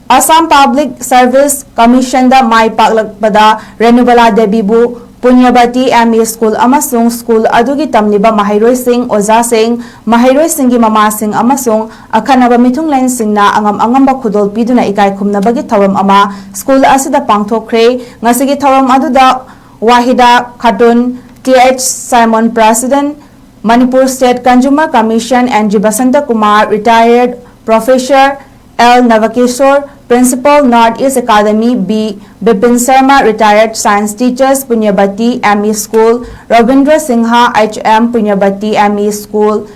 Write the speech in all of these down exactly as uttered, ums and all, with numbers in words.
Assam Public Service Commission ꯗ ꯃꯥꯏ ꯄꯥꯛꯂꯛꯄꯗ Renubala ꯗꯦꯕꯤꯕꯨ ꯄꯨꯅ꯭ꯌꯕꯇꯤ M E school ꯑꯃꯁꯨꯡ school ꯑꯗꯨꯒꯤ ꯇꯝꯂꯤꯕ ꯃꯍꯩꯔꯣꯏꯁꯤꯡ, ꯑꯣꯖꯥꯁꯤꯡ, ꯃꯍꯩꯔꯣꯏꯁꯤꯡꯒꯤ ꯃꯃꯥꯁꯤꯡ ꯑꯃꯁꯨꯡ ꯑꯈꯟꯅꯕ ꯃꯤꯊꯨꯡꯂꯦꯟꯁꯤꯡꯅ ꯑꯉꯝ ꯑꯉꯝꯕ ꯈꯨꯗꯣꯜ ꯄꯤꯗꯨꯅ ꯏꯀꯥꯏ ꯈꯨꯝꯅꯕꯒꯤ ꯊꯧꯔꯝ ꯑꯃ ꯁ꯭ꯀꯨꯜ ꯑꯁꯤꯗ ꯄꯥꯡꯊꯣꯛꯈ꯭ꯔꯦ꯫ ꯉꯁꯤꯒꯤ ꯊꯧꯔꯝ ꯑꯗꯨꯗ Wahida Khatun, T H Saimon, President, Manipur State Consumer Commission, N G Basanta Kumar, Retired Professor, L Nabakishore, Principal, North East Academy, B Bipin Sharma, Retired Science Teachers, Punyabati M E school, Rabindra Singh, H M, Punyabati M E school,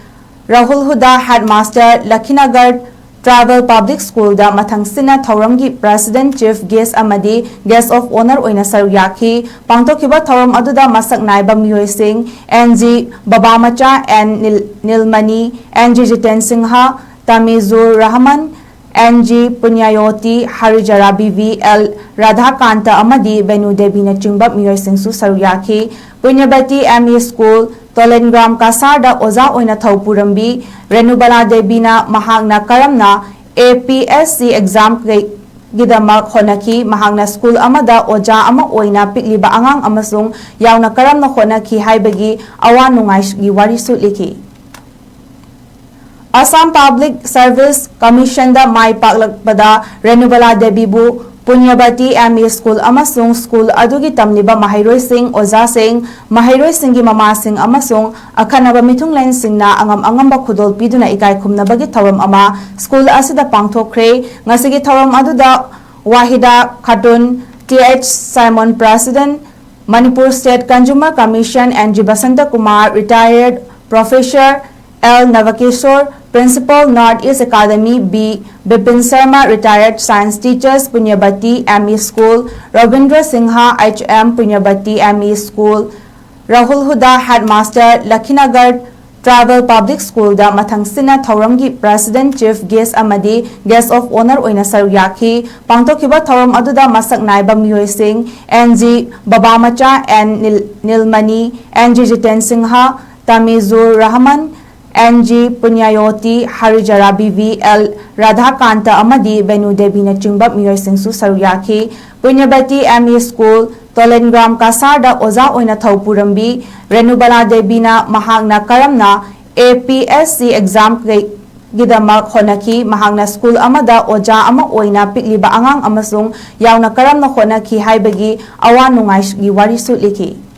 Rahul Huda, Headmaster, Lakhinagar tribal public ꯁ꯭ꯀꯨꯜꯗ ꯃꯊꯪꯁꯤꯠꯅ ꯊꯧꯔꯝꯒꯤ President, Chief Guest ꯑꯃꯗꯤ Guest of Honour ꯑꯣꯏꯅ ꯁꯔꯨꯛ ꯌꯥꯈꯤ꯫ ꯄꯥꯡꯊꯣꯛꯈꯤꯕ ꯊꯧꯔꯝ ꯑꯗꯨꯗ ꯃꯁꯛ ꯅꯥꯏꯕ ꯃꯤꯑꯣꯏꯁꯤꯡ ꯑꯦꯟ ꯖꯤ ꯕꯕꯥꯃꯆꯥ, ꯑꯦꯟ ꯅꯤꯜ-, Nilmani, N G Jiten Singh, Tamijur Rahman, N G Punyajoti, Harijara Bibi, L Radhakanta ꯑꯃꯗꯤ ꯕꯦꯅꯨ ꯗꯦꯕꯤꯅꯆꯤꯡꯕ ꯃꯤꯑꯣꯏꯁꯤꯡꯁꯨ ꯁꯔꯨꯛ ꯌꯥꯈꯤ꯫ Punyabati M E school, Tolengram ꯀꯁꯥꯔꯗ ꯑꯣꯖꯥ ꯑꯣꯏꯅ ꯊꯧ ꯄꯨꯔꯝꯕꯤ ꯔꯦꯅꯨꯕꯂꯥ ꯗꯦꯕꯤꯅ ꯃꯍꯥꯛꯅ ꯀꯔꯝꯅ ꯑꯦ ꯄꯤ ꯑꯦꯁ ꯁꯤ ꯑꯦꯛꯖꯥꯝꯒꯤꯗꯃꯛ ꯍꯣꯠꯅꯈꯤ, ꯃꯍꯥꯛꯅ ꯁ꯭ꯀꯨꯜ ꯑꯃꯗ ꯑꯣꯖꯥ ꯑꯃ ꯑꯣꯏꯅ ꯄꯤꯛꯂꯤꯕ ꯑꯉꯥꯡ ꯑꯃꯁꯨꯡ ꯌꯥꯎꯅ ꯀꯔꯝꯅ ꯍꯣꯠꯅꯈꯤ ꯍꯥꯏꯕꯒꯤ ꯑꯋꯥ ꯅꯨꯡꯉꯥꯏꯒꯤ ꯋꯥꯔꯤꯁꯨ ꯂꯤꯈꯤ꯫ Assam Public Service Commission ꯗ ꯃꯥꯏ ꯄꯥꯛꯂꯛꯄꯗ ꯔꯦꯅꯨꯕꯂꯥ ꯗꯦꯕꯤꯕꯨ ꯄꯨꯅ꯭ꯌꯕꯇꯤ ꯑꯦꯝ ꯏ ꯁ꯭ꯀꯨꯜ ꯑꯃꯁꯨꯡ ꯁ꯭ꯀꯨꯜ ꯑꯗꯨꯒꯤ ꯇꯝꯂꯤꯕ ꯃꯍꯩꯔꯣꯏꯁꯤꯡ, ꯑꯣꯖꯥꯁꯤꯡ, ꯃꯍꯩꯔꯣꯏꯁꯤꯡꯒꯤ ꯃꯃꯥꯁꯤꯡ ꯑꯃꯁꯨꯡ ꯑꯈꯟꯅꯕ ꯃꯤꯊꯨꯡꯂꯦꯟꯁꯤꯡꯅ ꯑꯉꯝ ꯑꯉꯝꯕ ꯈꯨꯗꯣꯜ ꯄꯤꯗꯨꯅ ꯏꯀꯥꯏ ꯈꯨꯝꯅꯕꯒꯤ ꯊꯧꯔꯝ ꯑꯃ ꯁ꯭ꯀꯨꯜ ꯑꯁꯤꯗ ꯄꯥꯡꯊꯣꯛꯈ꯭ꯔꯦ꯫ ꯉꯁꯤꯒꯤ ꯊꯧꯔꯝ ꯑꯗꯨꯗ Wahida Khatun, T H Saimon, President, Manipur State Consumer Commission, N G Basanta Kumar, Retired Professor, L Nabakishore, Principal, North East Academy, B Bipin Sharma, Retired Science Teachers, Punyabati M E school, Rabindra Singh, H M, Punyabati M E school, Rahul Huda, Headmaster, Lakhinagar tribal public ꯁ꯭ꯀꯨꯜꯗ ꯃꯊꯪꯁꯤꯠꯅ ꯊꯧꯔꯝꯒꯤ President, Chief Guest ꯑꯃꯗꯤ Guest of Honour ꯑꯣꯏꯅ ꯁꯔꯨꯛ ꯌꯥꯈꯤ꯫ ꯄꯥꯡꯊꯣꯛꯈꯤꯕ ꯊꯧꯔꯝ ꯑꯗꯨꯗ ꯃꯁꯛ ꯅꯥꯏꯕ ꯃꯤꯑꯣꯏꯁꯤꯡ ꯑꯦꯟ ꯖꯤ ꯕꯕꯥꯃꯆꯥ, ꯑꯦꯟ ꯅꯤꯜ-, Nilmani, N G Jiten Singh, Tamijur Rahman, N G Punyajoti, Harijara B V, L Radhakanta ꯑꯃꯗꯤ ꯕꯦꯅꯨ ꯗꯦꯕꯤꯅꯆꯤꯡꯕ ꯃꯤꯑꯣꯏꯁꯤꯡꯁꯨ ꯁꯔꯨꯛ ꯌꯥꯈꯤ꯫ Punyabati M E school, Tolengram ꯀꯁꯥꯔꯗ ꯑꯣꯖꯥ ꯑꯣꯏꯅ ꯊꯧ ꯄꯨꯔꯝꯕꯤ ꯔꯦꯅꯨꯕꯂꯥ ꯗꯦꯕꯤꯅ ꯃꯍꯥꯛꯅ ꯀꯔꯝꯅ ꯑꯦ ꯄꯤ ꯑꯦꯁ ꯁꯤ ꯑꯦꯛꯖꯥꯝꯒꯤꯗꯃꯛ ꯍꯣꯠꯅꯈꯤ, ꯃꯍꯥꯛꯅ ꯁ꯭ꯀꯨꯜ ꯑꯃꯗ ꯑꯣꯖꯥ ꯑꯃ ꯑꯣꯏꯅ ꯄꯤꯛꯂꯤꯕ ꯑꯉꯥꯡ ꯑꯃꯁꯨꯡ ꯌꯥꯎꯅ ꯀꯔꯝꯅ ꯍꯣꯠꯅꯈꯤ ꯍꯥꯏꯕꯒꯤ ꯑꯋꯥ ꯅꯨꯡꯉꯥꯏꯒꯤ ꯋꯥꯔꯤꯁꯨ ꯂꯤꯈꯤ꯫